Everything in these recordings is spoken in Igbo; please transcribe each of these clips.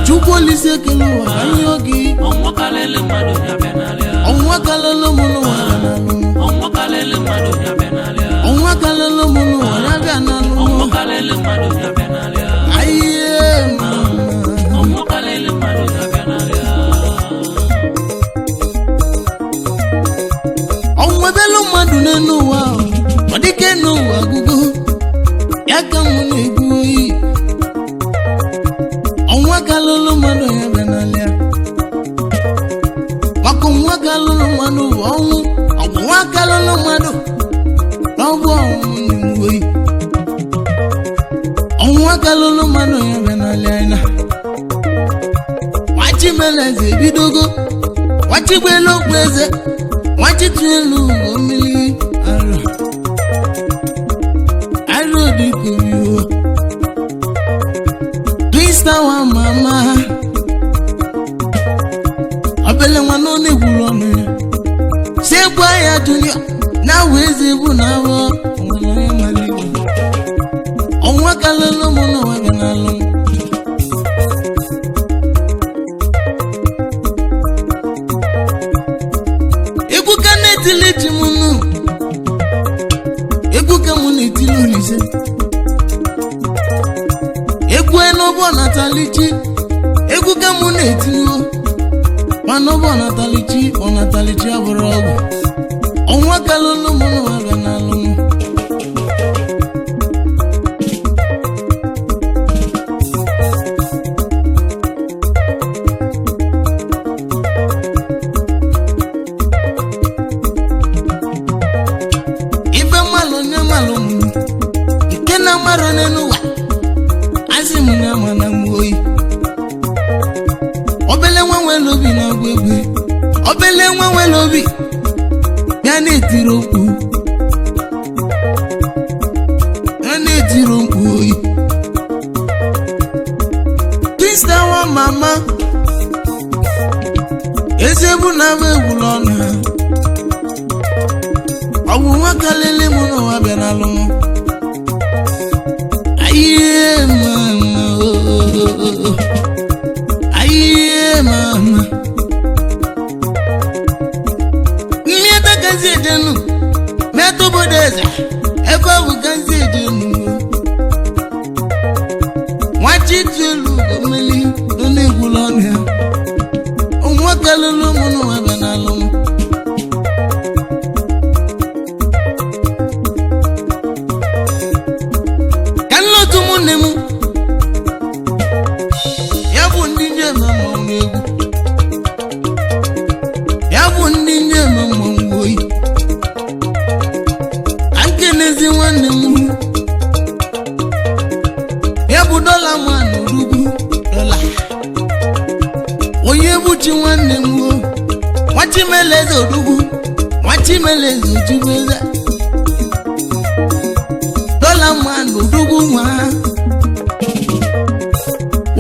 Chukwu Olise ekele ụwa ka ihe oge Ọnwụ kalịlị mmadụ ya bịa n'alịa. Ọnwụnwa kalịlị mụ n'ụwa ya n'alụ. Ọnwụ kalịlị mmadụ ya bịa n'alịa. Ọnwụnwa kalịlị mụ n'ụwa ya bịa n'alụ. Ọnwụ kalịlị mmadụ ya bịa n'alịa. Ayiye mama. Ọnwụ kalịlị mmadụ ya bịa n'alịa. Ọnwụ ebelu mmadụ n'elu ụwa ọ dịka enu ụwa gugo ya ka mụ na-egbu oyi. Ọnwụnwa kalụlụ mmadụ ya bịa n'alịa. Maka ọnwụnwa kalụlụ mmadụ bụ ọnwụ, ọnwụnwa kalụlụ mmadụ na ọ bụ ọnwụ na-egbu oyi. Ọnwụnwa kalụlụ mmadụ ya bịa n'alịa na. Nwachimeleze ebidogo, nwachigbelu okpu eze, nwachitụ elu ugo mmiri arụ arụ dịka obiwo. Twista wa mama obele nwa na ọ na-egwuru ọnụ ya si egbu ya junior na awụ eze egwu na awụ onwere onye mara igwe. Ọnwa kalụlụ mụ n'ụwa bịa n'alụ m. Egwu ka na-etili ji m nụ, egwu ka mụ na-etili Olise, egwu n'ụbọ natalichi, egwu ka mụ na-etili mana ụbọ natalichi, ọ natalichi abụrụ ọgwụ. Ọnwa kalụlụ mụ n'ụwa bịa n'alụ m. Ife mmalụ onye mmalụ m nke na mmarụ n'elu ụwa, asị m na ama na m oyi. Obele nwa nwere obi na-agba egwu, obele nwa nwere obi ya na-etiri mkpu, ya na-etiri mkpu oyi. Twista nwa mama ezegbu na agba egwuru ọnụ ha. Ọ bụ nwa kalịlị mụ n'ụwa bịa n'alụ m. Ayiye mama ooo, ayiye mama. Mmeta gazi ejenu, mmetụ obodo eze, ebe ọ bụ gazi ejenu. Nwachi tụelu ugo mmeli nọ na-egwulu ọnụ ya. Nwa kalịlị mụ n'ụwa bịa n'alụ m. Ka nna otu ụmụnne m ya bụ ndị njem mmanwụ egwu, ya bụ ndị njem mmanwụ oyi. Ka nkenezi nwanne m, ya bụ dọla man orugwu dọla, onye bụ chi nwanne m o, nwachimeleze orugwu, nwachimeleze ojubeze, dọla man odogwu nwa,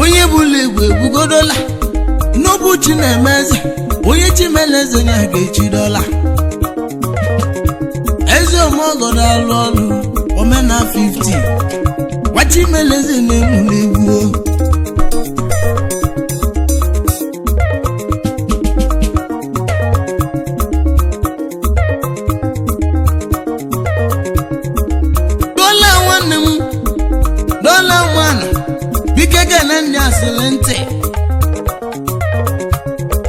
onye bụla egwu ebugo dọla n'obu chi na-eme eze, onye chimeleze ya ga-echi dọla. Eze omeọgọdọ alụ ọlụ omena 50, nwachimeleze na-emu n'egwu o. Dọla nwanne m, dọla nwanụ, biko gene ndị asịrị ntị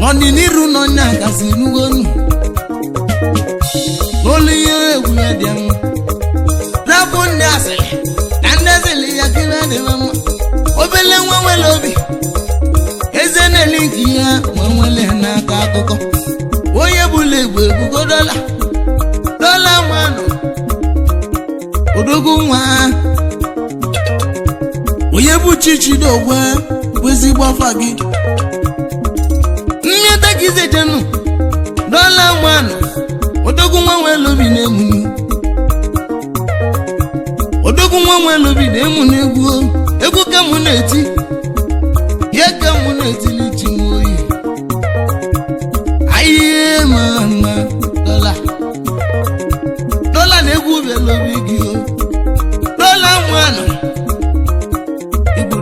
n'ọdịnihu n'ọnya gasị n'ugonu n'olu ihe egwu ya dị mma. Rapụ ndị asịrị na ndị asịrị ya kiri adịghị mma. Obele nwa nwere obi eze na-eli nke ihe ma nwere n'aka akụkọ onye bụla egwu ebugo dọla, dọla nwanụ odogwu nwa, onye bụ chichidogwe bụ ezigbo afa gị. Mmeta ka izejenu dọla nwanụ odogwu nwa nwere obi na-emunu, odogwu nwa nwere obi na-emu n'egwu, egwu ka mụ na-eti ya.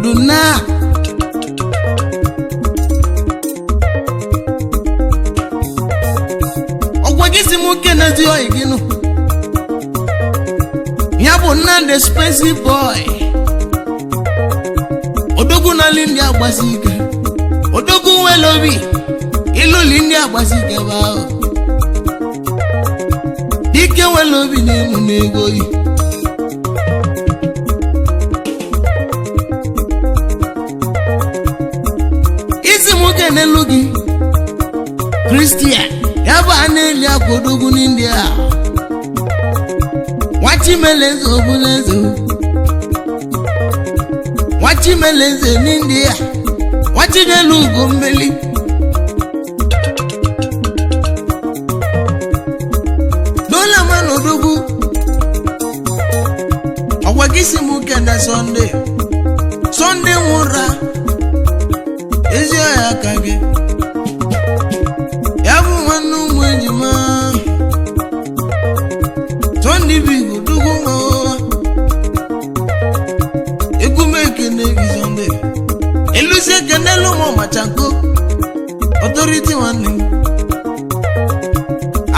Uduna ọgwa gị si m kenezi oyi gị nụ ya bụ Nnamdi expensive boy odogwu na ndị agbasi ike odogwu nwere obi ịlụli ndị agbasi ike bụ ahụ dike nwere obi na-emu n'ego oyi isi m kenelu gị Kristian ya bụ a na-eli akwa odogwu n'India nwachimeleze obuleze nwachimeleze n'India nwachinelu ugo mmeli n'ụlọ na odogwu ọgwa gị si m kene Sọnde Sọnde nwụra ezi ọhịa aka gị ya bụ nwanne ụmụ ejima Sọnde bụ igbo odogwu nwa egwu m ekene gị Sọnde eluzie ekenelu ụmụ machanko ọtọriti nwanne m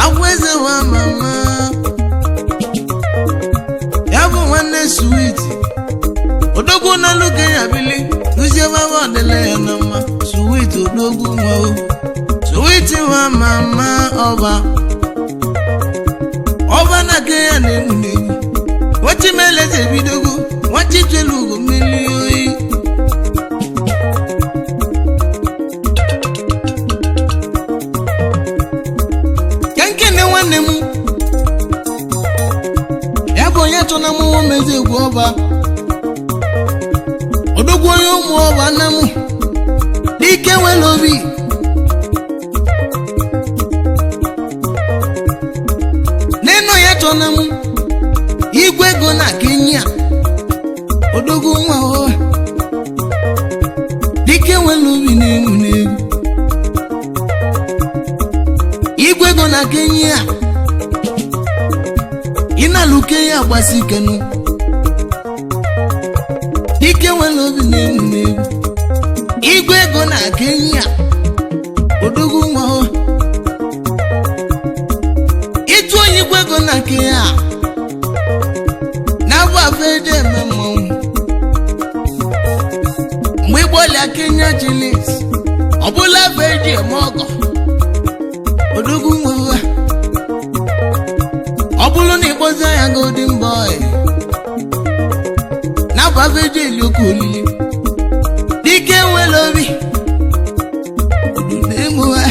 agwa eze nwa mama ya bụ nwanne suwiti odogwu n'olu kenya bili duzie baba ọdịla ya na mma suwiti odogwu nwa o suwiti nwa mama ọba ọba na kenya na-egwu n'egwu nwachimeleze ebidogo nwachichelu ugo mmiri oyi ka nkene nwanne m ya bụ onye chọ na mụnwa mezi egwu ọba odogwu onye ụmụ ọba nna m dike nwere obi n'enu ya chọ na mụ igwe ego na Kenya odogwu nwa o dike nwere obi na-enwu n'egwu igwe ego na Kenya ị na-alụ Kenya agbasi ikenu dike nwere obi na-enwu n'egwu igwe ego na Kenya odogwu nwa o ịtụ onye igwe ego na Kenya na-abụ afọ eje eme mmanwụ mgbe ịgbolịa Kenya chilis ọbụla afọ eji eme ọgọ odogwu nwa ọ bụrụ na ịkpọzie ya golden boy na-abụ afọ eji eli oke olili dike nwere obi na-emu ha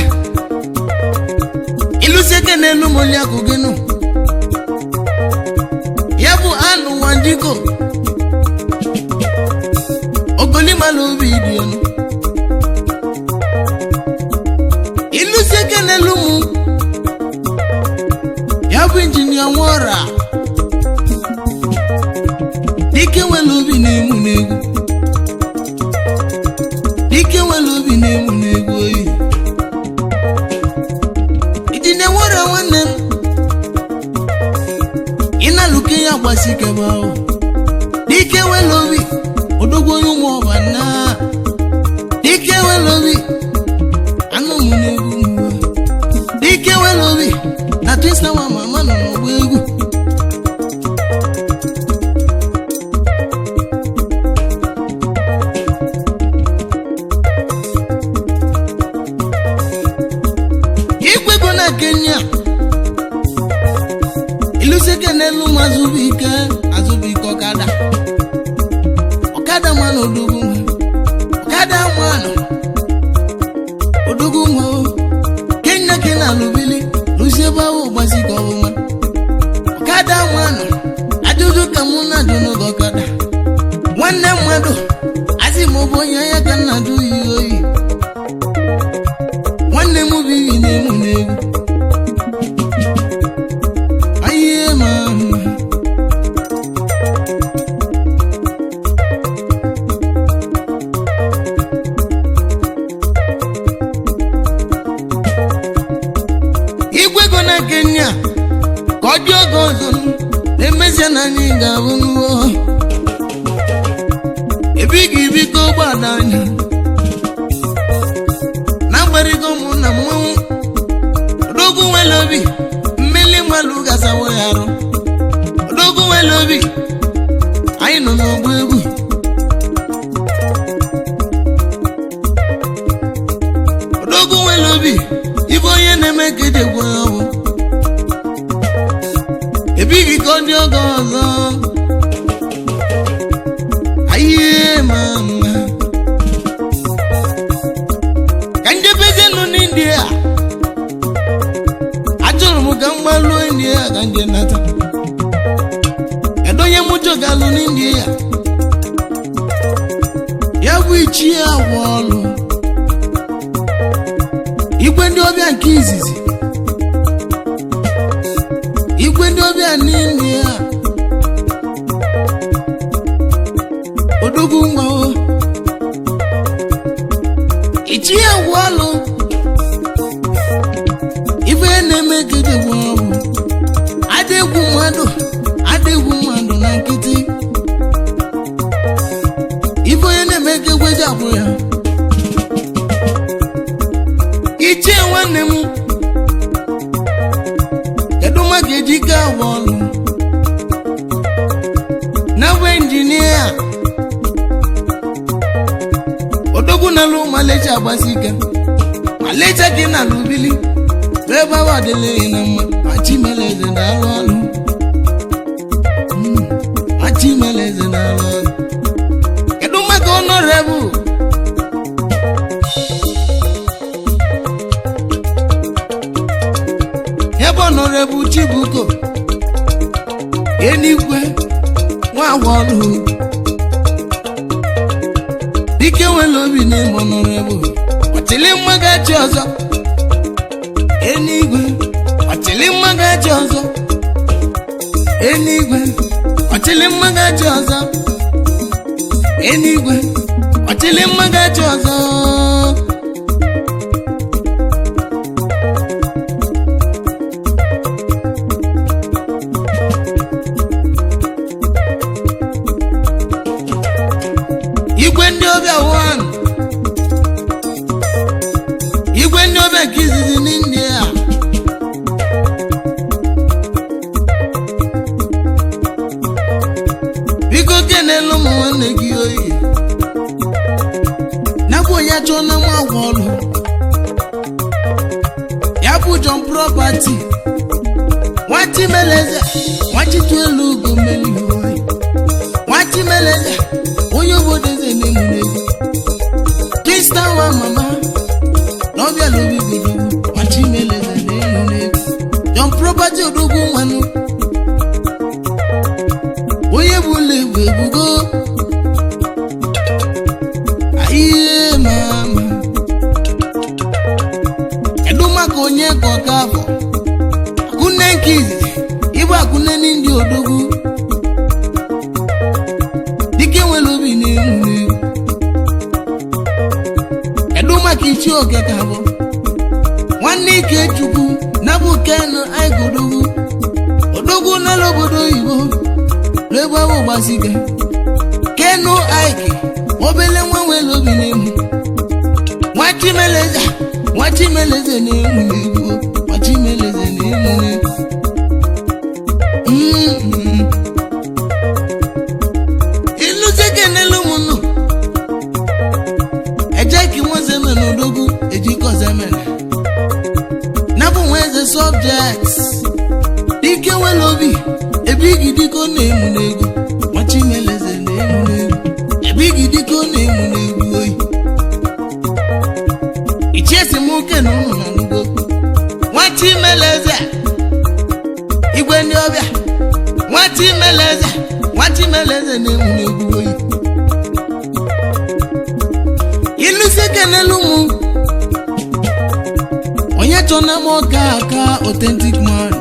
ịlụsieke n'elu moliakụ gị nụ ya bụ anụ wanjiko ogolimala obi dị elu ịlụsieke n'elu mụ ya bụ injinia nwora dike nwere obi na-emu n'egwu dike nwere obi na-emu n'egwu oyi injinia nwora nwanne m ị na-alụke ya gbasi ike bụ ahụ dike nwere obi odogwu onye ụmụ ọba na dike nwere obi anụ m n'egwu mgbe dike nwere obi na twista nwa mama nọ n'ọgbọ egwu igwe ego na Kenya iluseke n'elu m azụbụike azụbụike ọkada ọkada mmanụ odogwu nwa ọkada mmanụ odogwu nwa o Kenya ke na alụbili lụzie ebe ahụ gbasi ka ọbụma ọkada mmanụ ajụjụ ka mụ na-ajụ n'oge ọkada nwanne mmadụ asị m ọ bụ onye anya ka nna jụ yi oyi nwanne m bụ iyi na-emu n'egwu ahịa ma ahụ igwe ego na Kenya ka ọ dị oge ọzọ na-emezie na anyị ga-abụ nụọ ebe Ebighị biko gbada anya na mgberigo ụmụnna mmanwụ. Odogwu nwere obi mmeli mmalụ gasawo ya arụ. Odogwu nwere obi, anyị nọ n'ọgbọ egwu. Odogwu nwere obi, ibe onye na-eme ka eji egwu ya ọbụ ebighị ka ọ dị oge ọzọ. Ayiye mama, ka njebezienụ n'India. Achọrọ m ka m gbaluo India ka nje nata. Kedu onye mụ chọgalụ n'India? Ya bụ ichie agwa ọlụ, igwe ndị ọbịa nke izizi, igwe ndị ọbịa n'India. Odogwu nwa o, ichie agwa ọlụ, ife na-eme ka eji egwu ọbụ adị egwu mmadụ, adị egwu mmadụ na nkịtị. Ife onye na-eme ka egwu eji agbụ ya. Ichie nwanne m, kedu maka ejike agwa ọlụ na bụ injinia odogwu na-alụ Malaysia, agbasi ike Malaysia ka ị na-alụ bili ebe ahụ adịlịghị na mma. Achimeleze na-alụ ọlụ. Achimeleze na-alụ ọlụ. Kedu maka honorable ebe honorable Chibuko Enigwe nwa ọlụ, dike nwere obi n'ime honorable ọchịlị mmagachi ọzọ. Enigwe ọchịlị mmagachi ọzọ, enigwe ọchịlị mmagachi ọzọ, enigwe ọchịlị mmagachi ọzọ. Igwe ndị ọbịa 1, igwe ndị ọbịa nke izizi n'India. Biko kenelu ụmụ nwanne gị oyi nakwa onye chọọ na nwa agwa ọlụ ya bụ John Property, nwachimeleze nwachituelu ugo mmeli oyi, nwachimeleze onye obodo eze na-emu n'egwu Krista nwa mama na ọbịa n'obi godogwu. Nwachimeleze na-emu n'egwu John Property, odogwu nwanụ onye bụ ụlọ egwu ebugo ihe mama. Kedu maka onye ka ọka afọ akụnne nke izizi, ịbụ akụnne ndị odogwu, dike nwere obi na-enwu n'egwu. Kedu maka ichie oke ka bụ nwanne ike chukwu na bụ kenu aigodogwu, odogwu n'ala obodo oyibo n'egwu ahụ gbasike kenu aiki, obele nwa nwere obi na-enwu. Nwachimeleze, nwachimeleze na-enwu n'egwu, nwachimeleze na-enwu n'egwu. Iluzie kenelu ụmụnnu eje ka nwaze mere odogwu ejikọze mere nabụ nwa eze subject, dike nwere obi ebighi dike ọ na-emu n'egwu. Nwachimeleze na-emu n'egwu, ebighi dike ọ na-emu n'egwu oyi. Ichie si m oke na ụmụ na n'ugbo. Nwachimeleze, igwe ndị ọbịa, nwachimeleze, nwachimeleze na-emu n'egwu oyi. Iluzie kenelu mụ onye chọ na m ọka aka authentic man,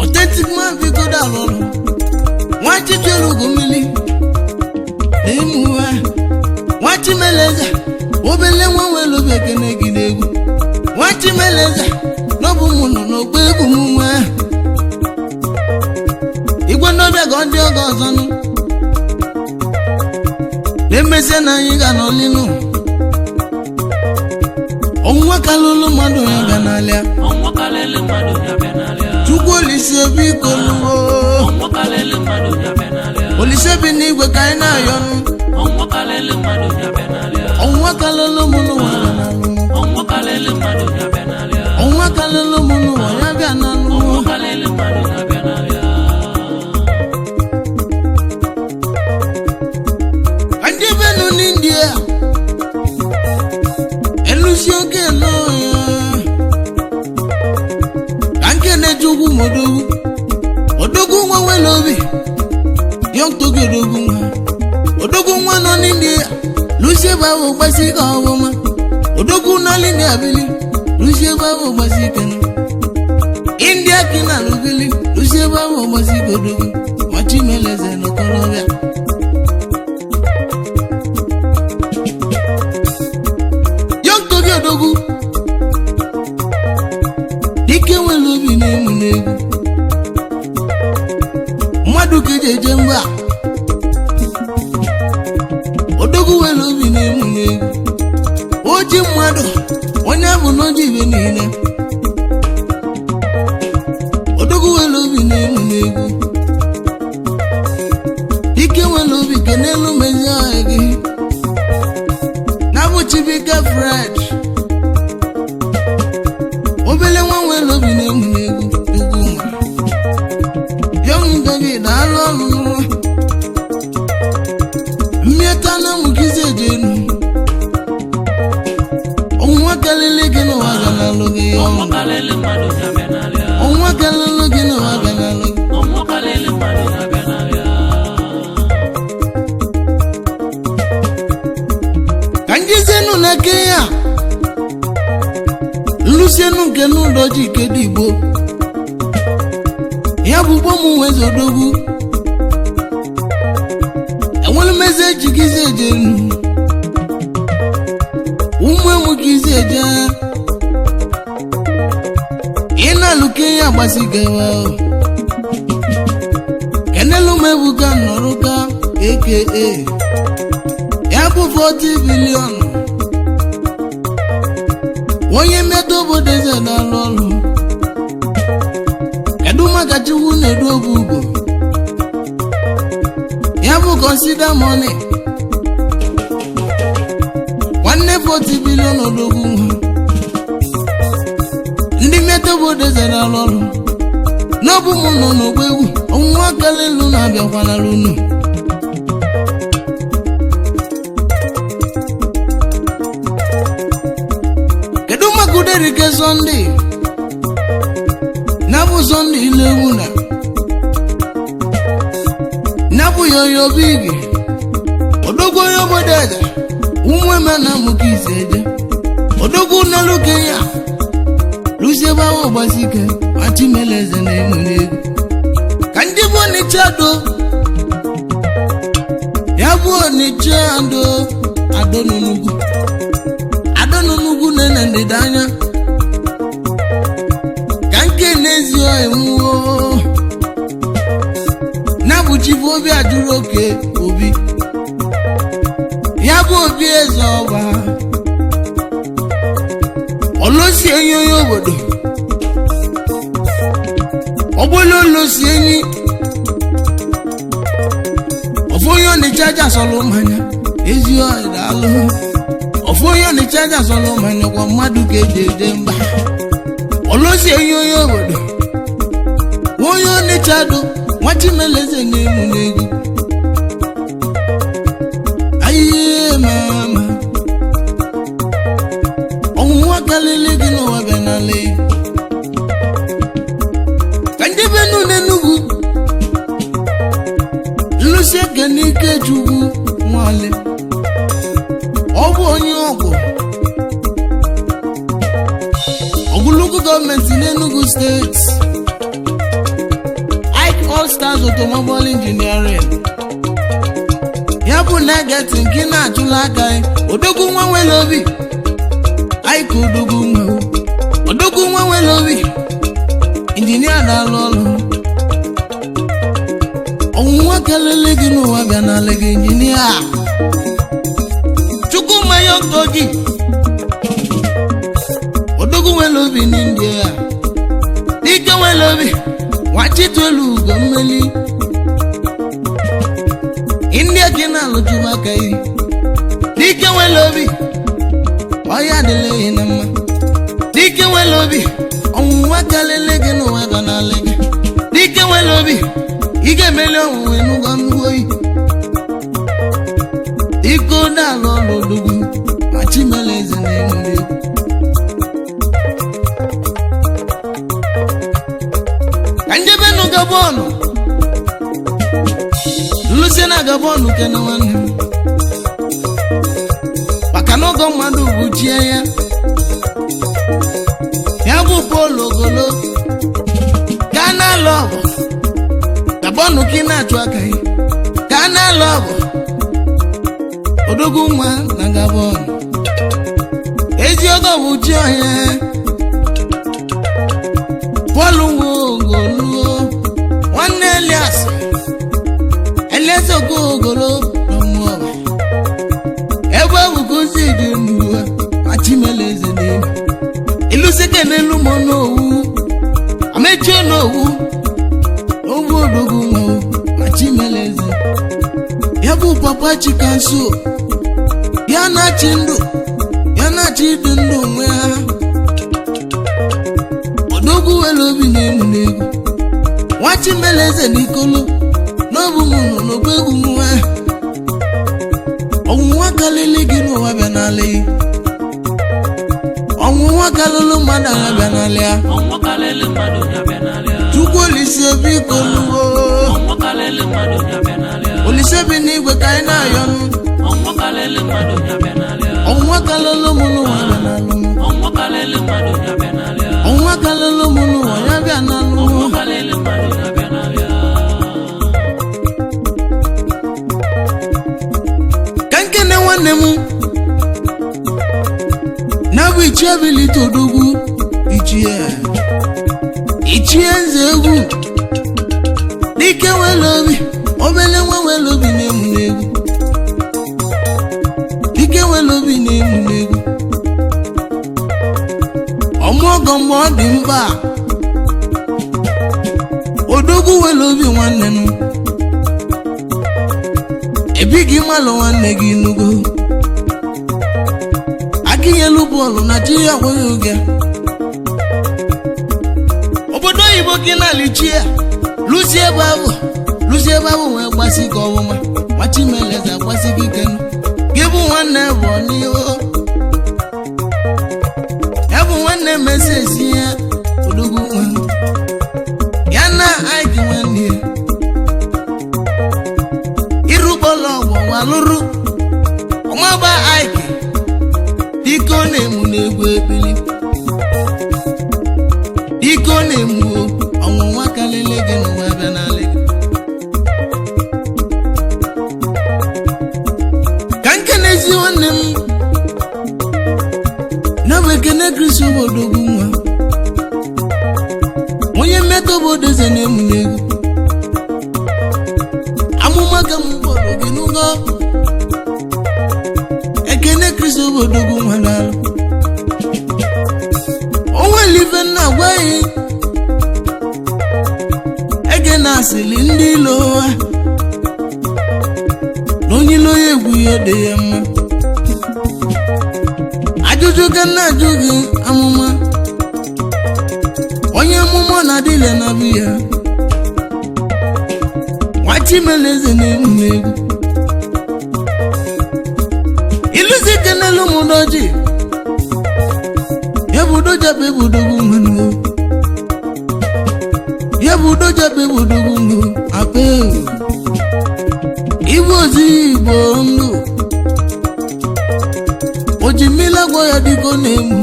authentic man, biko dalụ ọrụ nwachiteru ugo mmiri na-emu ha. Nwachimeleze obele nwa nwere obi ekene gị n'egwu. Nwachimeleze n'ọbụ mụ nọ n'okpo egwu m nwa igwe n'ọbịa ka ọ dị oge ọzọ nụ. Na-emezie na anyị ga n'olinu. Ọnwụnwa kalụlụ mmadụ ya bịa n'alịa. Ọnwụ kalịlị mmadụ ya bịa n'alịa. Chukwu Olise biko nuwo. Ọnwụ kalịlị mmadụ ya bịa n'alịa. Olise bi n'igwe ka anyị na-ayọnụ. Ọnwụ kalịlị mmadụ ya bịa n'alịa. Ọnwụnwa kalụlụ mụ n'ụwa bịa n'alụ. Ọnwụ kalịlị mmadụ ya bịa n'alịa. Ọnwụnwa kalụlụ mụ n'ụwa ya bịa n'alụ. Ọnwụ kalịlị mmadụ ya bịa n'alịa. Ka ndị benu n'India elusi oke n'ọhịa ka nke na-eji ugwu ma odogwu odogwu nwa nwere obi yọntogo odogwu nwa odogwu nwa nọ n'India lusi ebe ahụ gbasi ike ọbụma odogwu n'ala India bili lusi ebe ahụ gbasi ike nụ. India ka ị na-alụ bili lusi ebe ahụ gbasi ike odogwu ma Chimeleze n'okorobịa. Young Tobi Odogwu dike nwere obi na-emu n'egwu mmadụ ka eji eje mgbe a odogwu nwere obi na-emu n'egwu oji mmadụ onye bụ n'oji ibe niile odogwu nwere obi na-emu n'egwu dike nwere obi ke n'elu mezi ọhịa gị na-abụ Chibuike Fred obele nwa nwere obi na-egwu n'egwu egwu nwa Young David alụ ọrụ mmeta na mụkizi ejenu ọnwụnwa kelele gị n'ụwa ga n'alụ gị. Ọnwụ kalịlị mmadụ ya bịa n'alịa. Ọnwụnwa kelele gị n'ụwa ga n'alụ gị. Ọnwụ kalịlị mmadụ ya bịa n'alịa. Ka njizenu na Kenya nlusienu nke n'ụlọ ji ike dị igbo ya bụ ugbo m nweze odogwu enwere mmezi ejigizi ejenu ụmụ enwegizi eje ị na-alụ Kenya gbasigawa kenelu m ebuka nọrụka aka ya bụ 40 billion onye mmetọ obodo eze na-alụ ọrụ. Kedu maka Chukwu na-edu obu ugo ya bụ consider money nwanne 40 billion odogwu nwa ndị mmetọ obodo eze na-alụ ọrụ n'ọbụ m nọ n'ogbo egwu ọnwụnwa akala elu na-abịakwanara unu. Kedu maka Uderike Sọnde nabụ Sọnde ilegwu na nabụ yoyo bigi odogwu onye obodo eze ụmụeme na amụka ise eje odogwu n'elu Kenya lusie ebe ahụ gbasi ike ma Chimeleze na-emu n'egwu ka ndị bụ Onitsha do ya bụ Onitsha do ado n'Enugwu ado n'Enugwu na-ene ndịda anya ka nke n'ezi enwuo na-abụchibu obi ajụrụ oke obi ya bụ obi eze ọba olosi enyi onye obodo ọbụla olosi enyi ofu onye Ọnịcha aja sọlụ mmanya ezi ọdalụ ofu onye Ọnịcha aja sọlụ mmanya kwa mmadụ ka eji eje mba olosi enyi onye obodo onye Ọnịcha do nwa Chimeleze na-emu n'egwu ayiye mama ọnwụnwa karịrị gị n'ụwa bịa n'ala ka ndị benu n'Enugwu nlụsi eke n'ike Chukwu nwale ọ bụ onye ọgwụ ọgwụlukwu gọọmenti n'Enugu steeti Ike All Stars Automobile Engineering ya bụ negeti nke na-achụla aka ya odogwu nwa nwere obi Ike odogwu nwa odogwu nwa nwere obi injinia na-alụ ọrụ ọnwụnwa kelele gị n'ụwa bịa n'ala gị injinia. dọkịta gị odogwu nwere obi n'India, dike nwere obi nwachitolu ugo mmeli India gị na-alụjụba aka gị. Dike nwere obi, ọya adịla gị na mma. Dike nwere obi, ọnwụnwa kalele gị n'ụwa ga n'ala gị. Dike nwere obi, ị ga-emeli ọnwụnwe n'ụgwọ nnukwu oyi. Iko na-alụ ọlụ odogwu ma Chimeleze na-enwere egwu. Ka njebenu Gabọnụ, lụsie na Gabọnụ kene nwanne m, maka na ọgọ mmadụ bụ chie ya. Ya bụ Paul Ogolo ka a na-alụ ọgụ Gabọnụ ka ị na-achụ aka ya, ka a na-alụ ọgụ odogwu nwa na Gabon. Ezi ọgọ bụ chi ọhịa Paul Nwogolo, nwanne Elias, Elias Ogogolo na mmụọ ebe ọ bụ ka ozi dị n'uwe ma Chimeleze n'elu ilusike n'elu mọ n'owu amechie n'owu owu odogwu nwa ma Chimeleze. Ya bụ papa Chikanso, ya na-achị ndụ, ya na-achị ịdị ndụ onwe ha. Odogwu nwere obi na-emu n'egwu nwa Chimeleze n'ikolo n'obu m nọ n'ogbo egwu m nwa. Ọnwụnwa kalili gị n'ụwa bịa n'ala ya, ọnwụnwa kalili mmadụ agha bịa n'ala ya. Ọnwụ kalịlị mmadụ ya bịa n'alịa. Chukwu Olise biko nuwo. Ọnwụ kalịlị mmadụ ya bịa n'alịa. Olise bi n'igwe ka anyị na-ayọ nụ. Ọnwụ kalịlị mmadụ ya bịa n'alịa. Ọnwụnwa kalili mụ n'ụwa bịa n'alụ m. Ọnwụ kalịlị mmadụ ya bịa n'alịa. Ọnwụnwa kalili mụ n'ụwa ya bịa n'alụ m. Ọnwụ kalịlị mmadụ ya bịa n'alịa. Ka nkene nwanne m na-abụ Ichie Ability Odogwu, Ichie Ichie Nze Egwu, dike nwere obi, obele nwa nwere obi na-emu n'egwu, dike nwere obi na-emu n'egwu. Ọmụọgọ mgbe ọ dị mkpa, odogwu nwere obi nwanne m, ebighị mmalụ nwanne gị nugo akịnyelu bọọlụ na chi ya nweghị oge. Obodo oyibo gị na-alichi ya, lụzie ebe ahụ, lụzie ebe ahụ wee gbasi gị ọnwụma ma Chimeleze agbasi gị kenu gị bụ nwanne bụ n'ihu ya bụ nwanne mesesi ya odogwu nwa ya na aiki nwanne ya irukpọlọ ọgbọ walụrụ ọmaba aiki dike ọ na-emu n'egwu ebili, dike ọ na-emu o, ọnwụnwa kalele gị n'ụwa bịa n'ala gị. Ka nkenezi nwanne m na bụ Ekene Kristi obodogwu nwa, onye mmetọ obodo eze na-emu n'egwu amụma ka m kpọrọ gị n'ụgọ. Ekene Kristi obodogwu nwa n'alụ o nwere ife nna agwaghị ege na asịrị ndị ilo ha na onye ilo ya egwu ya dị ya mma. Ajụjụ ka nna ajụ gị amụma, onye amụma na-adịle na be ya nwa Chimeleze na-egwu n'egwu iluzi kenelu m doji ya bụ doja bụ ebudogwu nwenu, ya bụ doja bụ ebudogwu nnu akpa ewu igwe ozi igbo ndụ ojimila gwọ ya dịka ọ na-emu,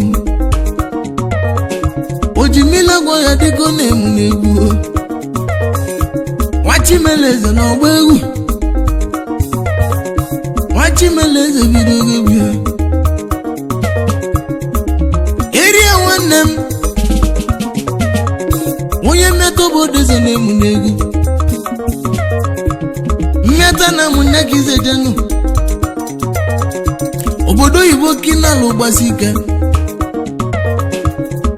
ojimila gwọ ya dịka ọ na-emu n'egwu. Nwa Chimeleze na ọgba egwu, nwa Chimeleze bido egwu ya erie nwanne m, onye mmetọ obodo eze na-emu n'egwu mmeta na mụ nne ka ize jenu Obodo oyibo kinalụ gbasi ike.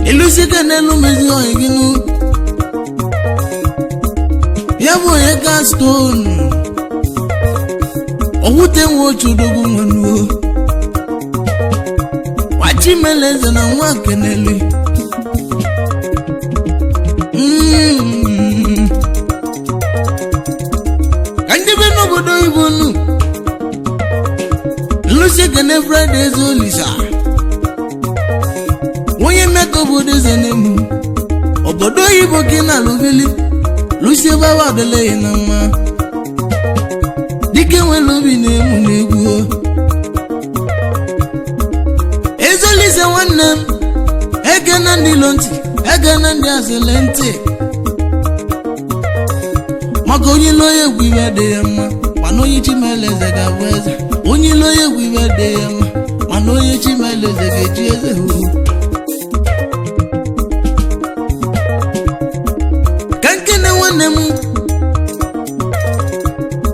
Ịlụsike n'elu mezi oyi gị nụ. Ya bụ onye ka stone owute nwe otu odogwu nwenuo Nwachimeleze na nwa kenelu. Ka ndị be n'obodo oyibo nụ nlụsi ekene Friday eze Olisa, onye mmekọ obodo eze na-emu obodo oyibo gị na alụbili lụsi ebe ahụ adịleghị na mma. Dike nwere obi na-emu n'egwu eze Olisa nwanne m. Egena ndị ilo ntị, egena ndị asịlị ntị, maka onye ilo ya egwu ibe dị ya mma, mana onye Chimeleze ga-abụ eze. Onye ilo ya egwu ibe dị ya mma, mana onye Chimeleze ga-eji eze hụ. Ka nkene nwanne m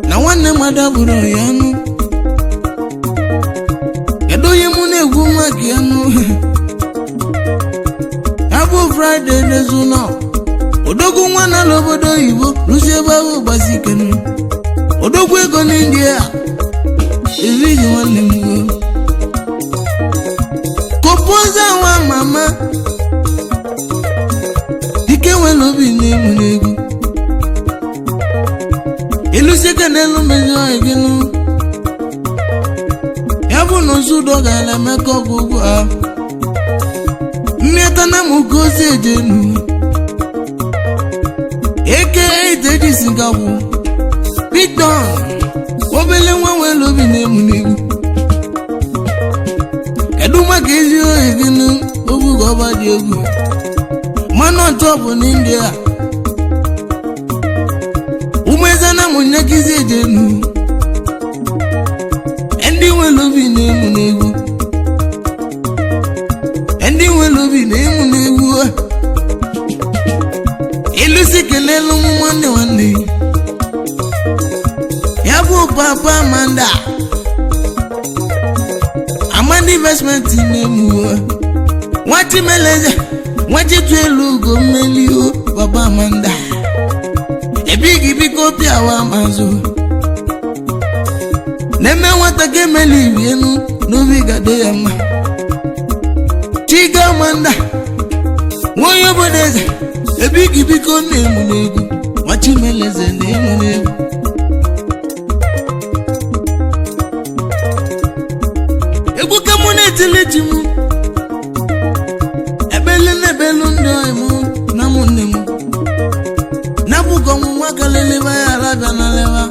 na nwanne m adabụrụ ya ọnụ. Kedu onye mụ na-egwu maka ya nụ? Ya bụ Friday n'ezu nọ odogwu nwa n'ala obodo oyibo rụzie ebe ahụ gbasikenu odogwu ego n'India erighị nwanne m go kopoza nwa mama dike nwere obi na-emu n'egwu ịlụsike n'elu mezi ọyị gị nụ. Ya bụ na ozu udo gara emeka ọgwụgwụ a mmeta na m gozi ejenu eke ejisi gagwụ Victor obele nwa nwere obi na-emu n'egwu. Kedu maka ezi ohi gị nụ? Obugo ọba dị egwu mmanụ ọtọ bụ n'India ụmụeze na mụnyekizi ejenu ndị nwere obi na-emu n'egwu, ndị nwere obi na-emu n'egwu. Ịlụsi kelelu ụmụ nwanne nwanne ya bụ papa Amanda Amanda Investment na-emu nwachimeleze nwachitu elu ugo mmeli o. Papa Amanda ebighi, biko pịawa mazụ na-eme nwata ka emeli ibienu n'obi gade ya mma. Chiga Amanda nwa onye obodo eze ebighi, biko na-emu n'egwu. Nwachimeleze na-emu n'egwu. Egwu ka mụ na-etili ji m ebelu na-ebelu ndị ọyị mụ na ụmụnne m na-abụkọ ọnwụnwa kaleleba ya arabịa na leba,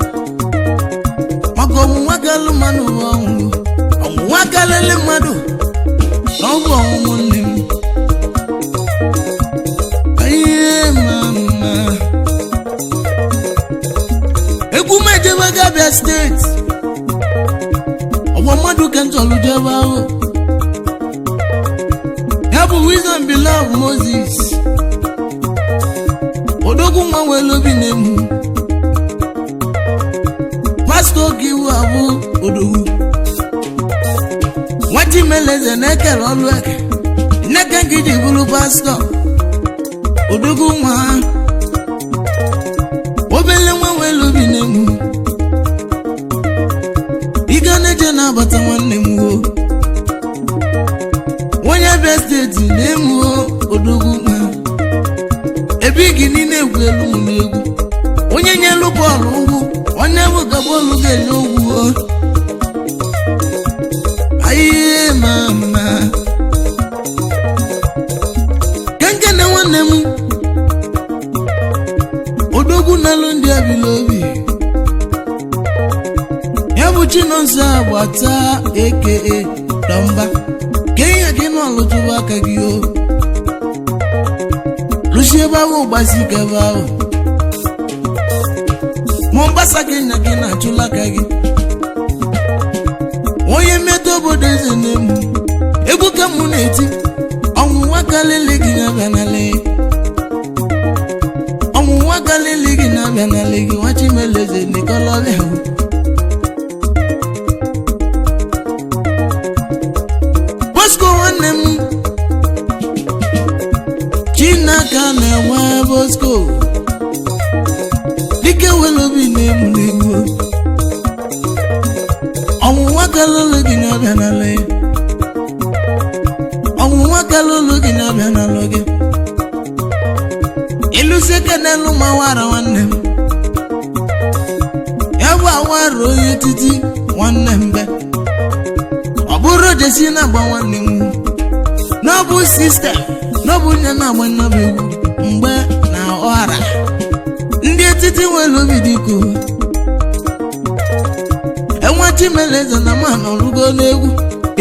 maka ọnwụnwa kalụ mmadụ bụ ọnwụ. Ọnwụnwa kalele mmadụ na ọ bụ ọnwụnwụ nne m. Ihe mama egwu m ejebe Abia Steeti, ọgbọ mmadụ ka nchọrọ jebe ahụ. Ya bụ Wisdom Beloved Moses odogwu nwa nwere obi na-emu pastọ oge iwu abụ odogwu nwachimeleze na-ekere ọlụ eke nneke nke iji bụrụ pastọ odogwu nwa obele nwa nwere obi na-emu ịga na-eje na-abata nwanne m wo onye Abia Steeti na-emu odogwu nwa ebe gị niile egwu elu m n'egwu onye nyelu bọọlụ ugwu onye bụ ka bọọlụ ga-enye ugwu o. Ayiye mama kenkene nwanne m odogwu n'alụ ndị abila obi ya bụ Chinonso Agbata aka Dọmba ka ihe gị n'ọlụtụba aka gị o lụsi ebe ahụ gbasi ike ebe ahụ Mombasa Kenya gị na-achụla aka gị onye mmetọ obodo eze na-emu egwu ka mụ na-eti ọnwụnwa kalili gị na-abịa n'ala ọnwụnwa kalili gị na-abịa n'ala gị. Nwa Chimeleze n'Ikolobịa. Nwanne m Chinaka na-enwe Bosco dike nwere obi na-egbu n'egbu. Ọnwụnwa kalụlụ gị na-abịa n'ala ya. Ọnwụnwa kalụlụ gị na-abịa n'ala gị. Ịlụsi eke n'elu ma wara nwanne m, ya bụ awara onye etiti nwanne m be. Ọ bụrụ jesi na-agba nwanne m, n'ọbụ sister, n'ọbụ nne na-agba nnabụ egwu mgbe na ọhara ndị etiti nwere obi dịko enwe. Chimeleze na ma nọrụgo n'egwu,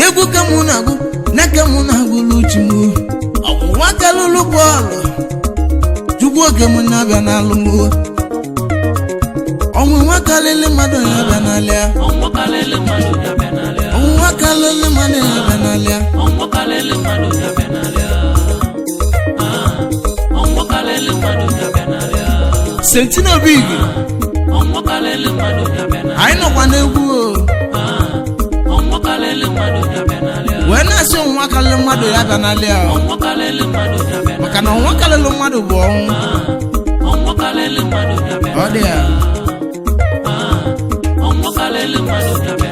egwu ka mụ na-agụ na ka mụ na-agụlụ chi m. Ọnwụnwa kalụlụ bọọlụ chukwu oge m na-abịa n'alụ m. Ọnwụnwa kalịlị mmadụ na-abịa n'alịa. Ọnwụ kalịlị mmadụ ya bịa n'alịa. Ọnwụnwa kalịlị mmadụ na-abịa n'alịa. Ọnwụ kalịlị mmadụ ya bịa n'alịa. Ah, ọnwụ kalịlị mmadụ ya bịa n'alịa. Sentino Big. Ọnwụ kalịlị mmadụ ya bịa n'alịa. Anyị nọkwa n'egwu o. Ah, ọnwụ kalịlị mmadụ ya bịa n'alịa. Wee na-asị ọnwụnwa kalịlị mmadụ ya bịa n'alịa o. Ọnwụ kalịlị mmadụ ya bịa. Maka na ọnwụnwa kalịlị mmadụ bụ ọnwụ. Ah, ọnwụ kalịlị mmadụ ya bịa. Ọ dị ya. Ah, ọnwụ kalịlị mmadụ ya.